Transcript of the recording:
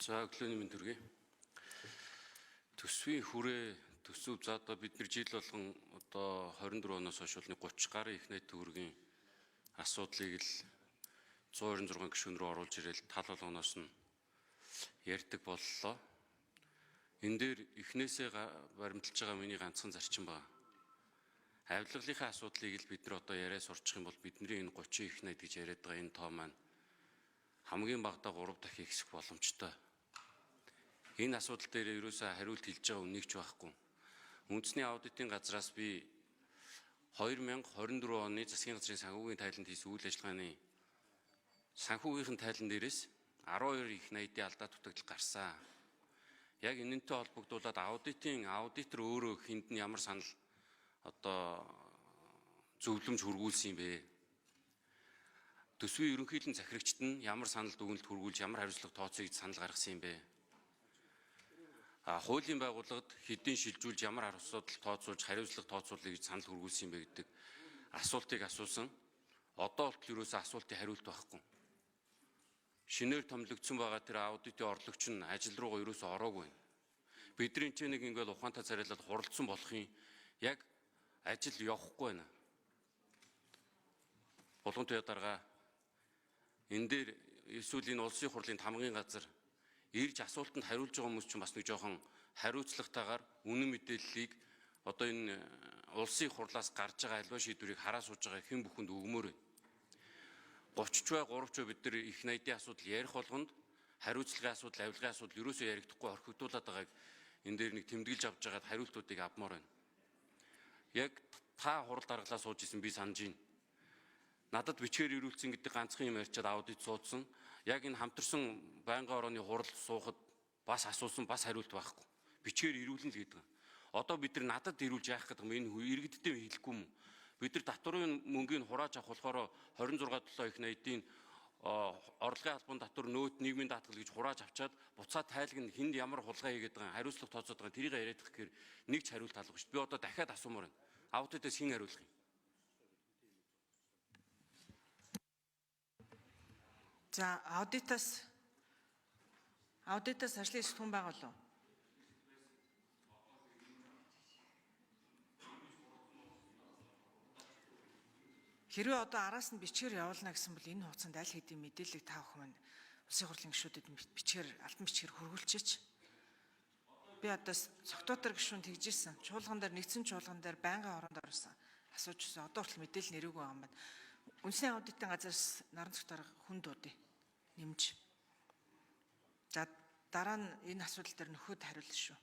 За, өглөөний мэнд хүргэе. Төсвийн хүрээ төсөв, за, одоо бид нар жил болгон одоо 24 оноос хойш бол нэг 30 гаруй их найт төгрөгийн асуудлыг л 126 гишүүн рүү оруулж ирээл тал болгоноос нь ярьдаг боллоо. Энэ дээр эхнээсээ баримталж байгаа миний ганцхан зарчим байна. Авилгалынхаа асуудлыг л бид нар одоо яриа сурчих юм бол бидний энэ 30 их найт гэж яриад байгаа энэ тоо маань хамгийн багадаа 3 дахин ихсэх боломжтой. Энэ асуудал дээр ерөөсөө хариулт хэлж байгаа үннийг ч байхгүй. Үндэсний аудитын газраас би 2024 оны засгийн газрын санхүүгийн тайланд хийсэн үйл ажиллагааны санхүүгийнхэн тайлан дээрээс 12 их найдын алдаа дутагдал гарсан. Яг энэнтэй холбогдуулаад аудитын аудитор өөрөө хэнд нь ямар санал, одоо зөвлөмж хүргүүлсэн юм бэ? Төсвийн ерөнхийлөн захирагчид нь ямар санал дүгнэлт хүргүүлж, ямар хариуцлага тооцоё гэж санал гаргасан юм бэ? А хуулийн байгууллагад хэдийн шилжүүлж, ямар асуудал тооцоолж, хариуцлага тооцоолъё гэж санал хүргүүлсэн юм бэ гэдэг асуултыг асуусан. Одоо болтол ерөөсөө асуултын хариулт байхгүй. Шинээр томилогдсон байгаа тэр аудитын орлогч нь ажил руугаа ерөөсөө ороогүй байна. Бидний ч нэг ингээл ухаантай царайлаад хуралдсан болох юм, яг ажил явахгүй байна. Булган дарга, энэ дээр эсвэл энэ улсын хурлын тамгын газар ирж асуултанд хариулж байгаа хүмүүс чинь бас нэг жоохон хариуцлагатайгаар үнэн мэдээллийг одоо энэ улсын хурлаас гарч байгаа аливаа шийдвэрийг хараа сууж байгаа хэн бүхэнд өгмөр байна. 30 ч бай, 3 ч бай, бид нар их найдын асуудал ярих болгонд хариуцлагын асуудал, авилгын асуудал ерөөсөө яригдахгүй орхигдуулаад байгааг энэ дээр нэг тэмдэглэж авч байгаад хариултуудыг авмаар байна. Яг та хурал даргалаа сууж исэн би санаж байна. Надад бичгээр ирүүлсэн гэдэг ганцхан юм ярьчаад аудит суудсан. Яг энэ хамтарсан байнгын орооны хурал суухад бас асуусан, бас хариулт байхгүй. Бичгээр ирүүлнэ л гэдэг. Одоо бид нар надад ирүүлж яах гэдэг юм, энэ иргэдтэй хэлэхгүй юм. Бид нар татварын мөнгийг хурааж авах болохоор 26 7 их найдын орлогын албан татвар нөөт нийгмийн даатгал гэж хурааж авчаад буцаа тайлг нь хүнд ямар хулгай хийгээд байгаа, хариуцлага тооцоод байгаа, тэрийг яриад гэхээр нэг ч хариулт алга шүү дээ. Би одоо дахиад асуумаар байна. Аудитаас хэн хариулах юм? За, аудитаас ажлын хэсэгт хүн байгаа болов уу? Хэрвээ одоо араас нь бичгээр явуулна гэсэн бол энэ хугацаанд аль хэдийн мэдээллийг та бүхэн маань улсын хурлын гишүүдэд бичгээр, албан бичгээр хүргүүлчихээч. Би одоо Цогтоотор гишүүн тэгжсэн. Чуулган дээр, нэгдсэн чуулган дээр байнгын оронд орсон. Асууж ирсэн. Одоо хүртэл мэдээлэл нэрээгүй байгаа юм байна. Үндэсний аудитын газраас Наран цогт хүн дуудъя. Нэмж. За, дараа нь энэ асуудал дээр нөхөд хариулна шүү.